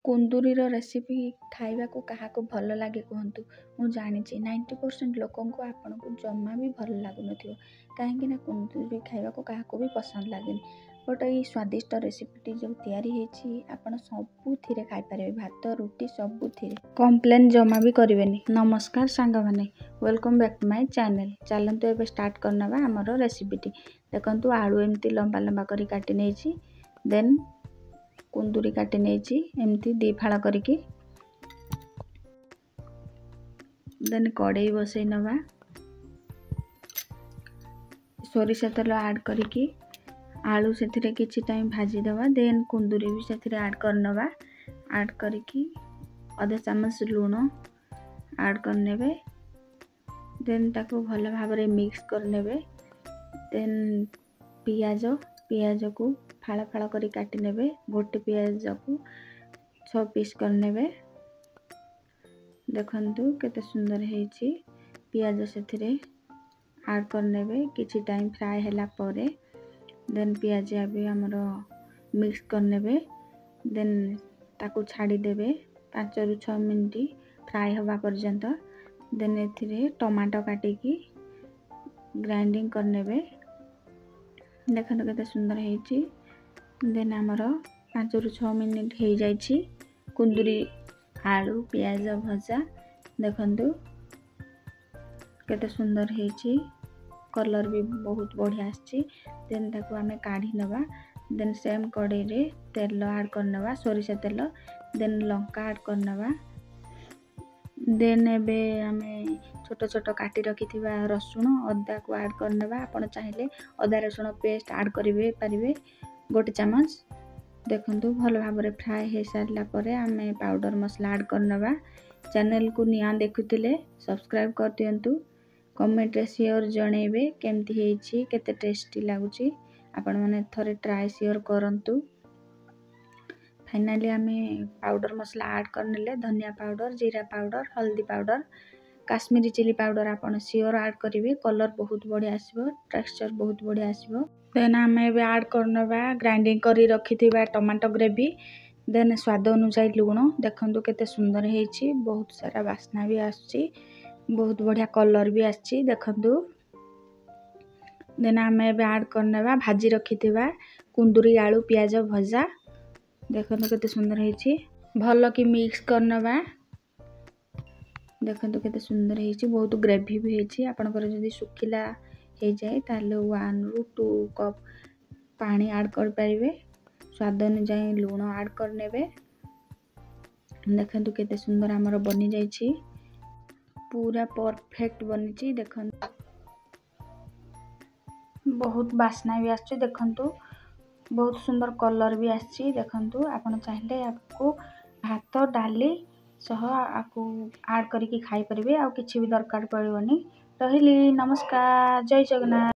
କୁନ୍ଦୁରିର recipe ଖାଇବାକୁ କାହାକୁ ଭଲ ଲାଗେ କୁହନ୍ତୁ? ମୁଁ ଜାଣିଛି 90% ଲୋକଙ୍କୁ ଆପଣଙ୍କୁ ଜମା ବି ଭଲ ଲାଗୁନଥିବ, କାହିଁକିନା କୁନ୍ଦୁରି ଖାଇବାକୁ କାହାକୁ ବି ପସନ୍ଦ ଲାଗେନି। ବଟ୍ ଏଇ ସ୍ୱାଦିଷ୍ଟ ରେସିପିଟି ଯେଉଁ ତିଆରି ହେଇଛି, ଆପଣ ସବୁଥିରେ ଖାଇପାରିବେ, ଭାତ ରୁଟି ସବୁଥିରେ, କମ୍ପ୍ଲେନ୍ ଜମା ବି କରିବେନି। ନମସ୍କାର ସାଙ୍ଗମାନେ, welcome back to my channel. ଚାଲନ୍ତୁ ଏବେ ଷ୍ଟାର୍ଟ କରିନେବା ଆମର ରେସିପିଟି। ଦେଖନ୍ତୁ, ଆଳୁ ଏମିତି ଲମ୍ବା ଲମ୍ବା କରି କାଟି ନେଇଛି, ଦେନ୍ କୁନ୍ଦୁରି କାଟି ନେଇଛି ଏମିତି ଦୁଇ ଫାଳ କରିକି। ଦେନ୍ କଡ଼େଇ ବସେଇ ନେବା, ସୋରିଷ ତେଲ ଆଡ଼୍ କରିକି ଆଳୁ ସେଥିରେ କିଛି ଟାଇମ୍ ଭାଜିଦେବା। ଦେନ୍ କୁନ୍ଦୁରି ବି ସେଥିରେ ଆଡ଼୍ କରିନେବା। ଆଡ଼୍ କରିକି ଅଧ ଚାମଚ ଲୁଣ ଆଡ଼୍ କରିନେବେ। ଦେନ୍ ତାକୁ ଭଲ ଭାବରେ ମିକ୍ସ କରିନେବେ। ଦେନ୍ ପିଆଜକୁ ଫାଳ ଫାଳ କରି କାଟି ନେବେ। ଗୋଟେ ପିଆଜକୁ 6 ପିସ୍ କରିନେବେ। ଦେଖନ୍ତୁ କେତେ ସୁନ୍ଦର ହେଇଛି। ପିଆଜ ସେଥିରେ ଆଡ଼୍ କରିନେବେ। କିଛି ଟାଇମ୍ ଫ୍ରାଏ ହେଲା ପରେ ଦେନ୍ ପିଆଜ ବି ଆମର ମିକ୍ସ କରିନେବେ। ଦେନ୍ ତାକୁ ଛାଡ଼ିଦେବେ 5ରୁ 6 ମିନିଟ୍ ଫ୍ରାଏ ହେବା ପର୍ଯ୍ୟନ୍ତ। ଦେନ୍ ଏଥିରେ ଟମାଟୋ କାଟିକି ଗ୍ରାଇଣ୍ଡିଙ୍ଗ କରିନେବେ। ଦେଖନ୍ତୁ କେତେ ସୁନ୍ଦର ହେଇଛି। ଦେନ୍ ଆମର 5ରୁ 6 ମିନିଟ୍ ହେଇଯାଇଛି କୁନ୍ଦୁରି ଆଳୁ ପିଆଜ ଭଜା। ଦେଖନ୍ତୁ କେତେ ସୁନ୍ଦର ହେଇଛି, କଲର୍ ବି ବହୁତ ବଢ଼ିଆ ଆସିଛି। ଦେନ୍ ତାକୁ ଆମେ କାଢ଼ି ନେବା। ଦେନ୍ ସେମ୍ କଡ଼େଇରେ ତେଲ ଆଡ଼୍ କରିନେବା, ସୋରିଷ ତେଲ। ଦେନ୍ ଲଙ୍କା ଆଡ଼୍ କରିନେବା। ଦେନ୍ ଏବେ ଆମେ ଛୋଟ ଛୋଟ କାଟି ରଖିଥିବା ରସୁଣ ଅଦାକୁ ଆଡ଼୍ କରିନେବା। ଆପଣ ଚାହିଁଲେ ଅଦା ରସୁଣ ପେଷ୍ଟ ଆଡ଼୍ କରିବେ ପାରିବେ, 1 ଚାମଚ। ଦେଖନ୍ତୁ ଭଲ ଭାବରେ ଫ୍ରାଏ ହେଇସାରିଲା ପରେ ଆମେ ପାଉଡ଼ର ମସଲା ଆଡ଼୍ କରିନେବା। ଚ୍ୟାନେଲକୁ ନୂଆ ଦେଖୁଥିଲେ ସବସ୍କ୍ରାଇବ୍ କରିଦିଅନ୍ତୁ, କମେଣ୍ଟରେ ସିଓର ଜଣେଇବେ କେମିତି ହେଇଛି, କେତେ ଟେଷ୍ଟି ଲାଗୁଛି। ଆପଣମାନେ ଥରେ ଟ୍ରାଏ ସିଓର କରନ୍ତୁ। ଫାଇନାଲି ଆମେ ପାଉଡ଼ର ମସଲା ଆଡ଼୍ କରିନେଲେ, ଧନିଆ ପାଉଡ଼ର, ଜିରା ପାଉଡ଼ର, ହଳଦୀ ପାଉଡ଼ର, କାଶ୍ମୀରୀ ଚିଲି ପାଉଡ଼ର ଆପଣ ସିଓର ଆଡ଼୍ କରିବେ। କଲର୍ ବହୁତ ବଢ଼ିଆ ଆସିବ, ଟେକ୍ସଚର୍ ବହୁତ ବଢ଼ିଆ ଆସିବ। ଦେନ୍ ଆମେ ଏବେ ଆଡ଼୍ କରିନେବା ଗ୍ରାଇଣ୍ଡିଙ୍ଗ କରି ରଖିଥିବା ଟମାଟୋ ଗ୍ରେଭି। ଦେନ୍ ସ୍ୱାଦ ଅନୁଯାୟୀ ଲୁଣ। ଦେଖନ୍ତୁ କେତେ ସୁନ୍ଦର ହେଇଛି, ବହୁତ ସାରା ବାସ୍ନା ବି ଆସୁଛି, ବହୁତ ବଢ଼ିଆ କଲର୍ ବି ଆସିଛି ଦେଖନ୍ତୁ। ଦେନ୍ ଆମେ ଏବେ ଆଡ଼୍ କରିନେବା ଭାଜି ରଖିଥିବା କୁନ୍ଦୁରି ଆଳୁ ପିଆଜ ଭଜା। ଦେଖନ୍ତୁ କେତେ ସୁନ୍ଦର ହେଇଛି, ଭଲ କି ମିକ୍ସ କରିନେବା। ଦେଖନ୍ତୁ କେତେ ସୁନ୍ଦର ହେଇଛି, ବହୁତ ଗ୍ରେଭି ବି ହେଇଛି। ଆପଣଙ୍କର ଯଦି ଶୁଖିଲା ହେଇଯାଏ ତାହେଲେ 1ରୁ 2 କପ୍ ପାଣି ଆଡ଼୍ କରିପାରିବେ। ସ୍ୱାଦ ଅନୁଯାୟୀ ଲୁଣ ଆଡ଼୍ କରିନେବେ। ଦେଖନ୍ତୁ କେତେ ସୁନ୍ଦର ଆମର ବନିଯାଇଛି, ପୁରା ପରଫେକ୍ଟ ବନିଛି। ଦେଖନ୍ତୁ ବହୁତ ବାସ୍ନା ବି ଆସୁଛି, ଦେଖନ୍ତୁ ବହୁତ ସୁନ୍ଦର କଲର୍ ବି ଆସିଛି। ଦେଖନ୍ତୁ ଆପଣ ଚାହିଁଲେ ୟାକୁ ଭାତ ଡାଲି ସହ ଆକୁ ଆଡ଼୍ କରିକି ଖାଇପାରିବେ, ଆଉ କିଛି ବି ଦରକାର ପଡ଼ିବନି। ରହିଲି, ନମସ୍କାର, ଜୟ ଜଗନ୍ନାଥ।